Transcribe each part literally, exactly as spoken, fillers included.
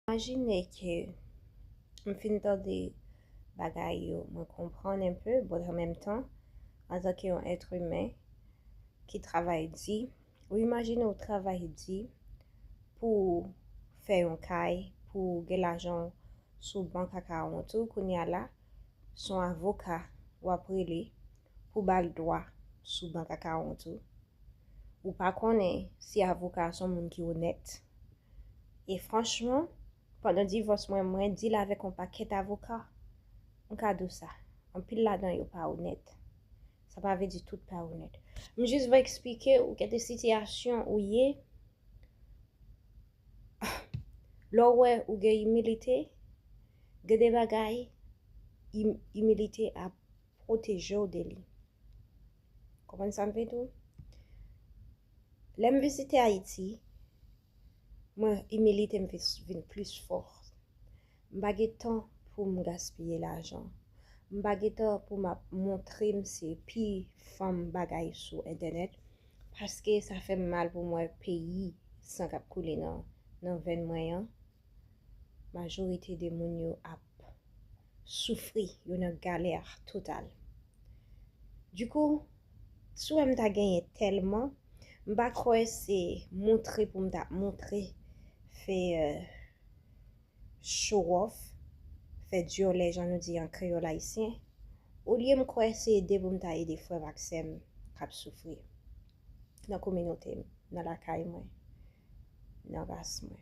Imajine ke m fin tande bagay yo, mwen konprann enpe, but an menm tan, antanke yon èt imen ki travay di, ou imajine w travay di pou w fè yon kay, pou w gen lajan sou bank akawont ou, kounye a la, se yon avoka w ap rele pou ba l dwa sou bank akawont ou. Ou pa konnen si avoka a se yon moun ki onèt. E franchman, pandan divòs mwen, mwen deal avèk yon pakèt avoka. M ka di w sa, anpil ladan yo pa onèt. Sa pa vle di tout pa onèt. M jis vle eksplike ou kèlke sitiyasyon ou ye. Lè w wè ou gen imilite, gen de bagay, im- imilite ap pwoteje w de li. Konprann sa m vle di w? Lè m vizite Ayiti, mwen, imilite m vin, vin plis fò. M pa gen tan pou m gaspiye lajan. M pa gen tan pou m ap montre m se pi fanm bagay sou entènèt, paske sa fè m mal pou m wè peyi san k ap koule nan, nan venn mwen an. Majorite de moun yo ap soufri, yo nan galè total. Dikou, si w wè m ta genyen tèlman, m pa kwè se montre pou m ta montre, fè, euh, show off, fè dyòlè, jan nou di an kreyòl ayisyen. Olye m kwè se ede pou m ta ede frè m ak sè m k ap soufri nan kominote m, nan lakay mwen, nan ras mwen.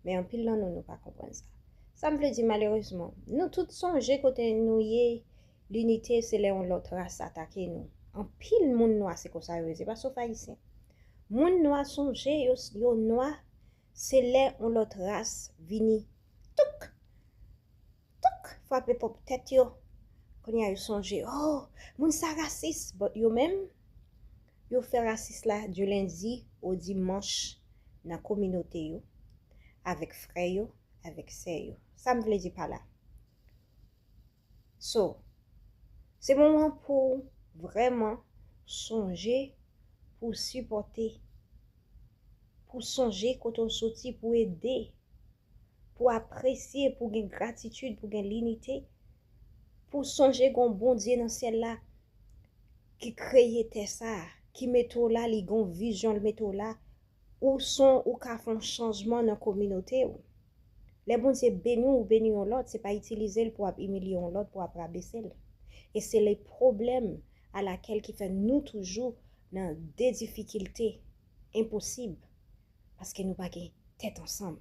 Men anpil nan nou, nou pa konprann sa. Sa m vle di, malerezman, nou tout sonje kote nou ye, linite se lè yon lòt ras atake nou. Anpil moun nwa se konsa yo ye, se pa sof ayisyen. Moun nwa sonje yo, yo nwa, se lè yon lòt ras vini touk, touk, frape pwòp tèt yo. Kounye a yo sonje, oh, moun sa rasis. But yo menm, yo fè rasis la di lendi o dimanch nan kominote yo, avèk frè yo, avèk sè yo. Sa m vle di pa la. So, se moman pou w vrèman sonje, pou w sipòte, pou w sonje kote w soti, pou w ede, pou w apresye, pou w gen gratitid, pou w gen linite, pou w sonje gen yon Bondye nan syèl la ki kreye tè sa a, ki mete w la, li gen yon vizyon, l mete w la, ou son ou ka fè yon chanjman nan kominote w. Lè Bondye beni w, ou beni yon lòt, se pa itilize l pou w ap imilye yon lòt, pou w ap rabese l. E se le pwoblèm a lakèl ki fè nou toujou nan de difikilte enposib, paske nou pa gen tèt ansanm.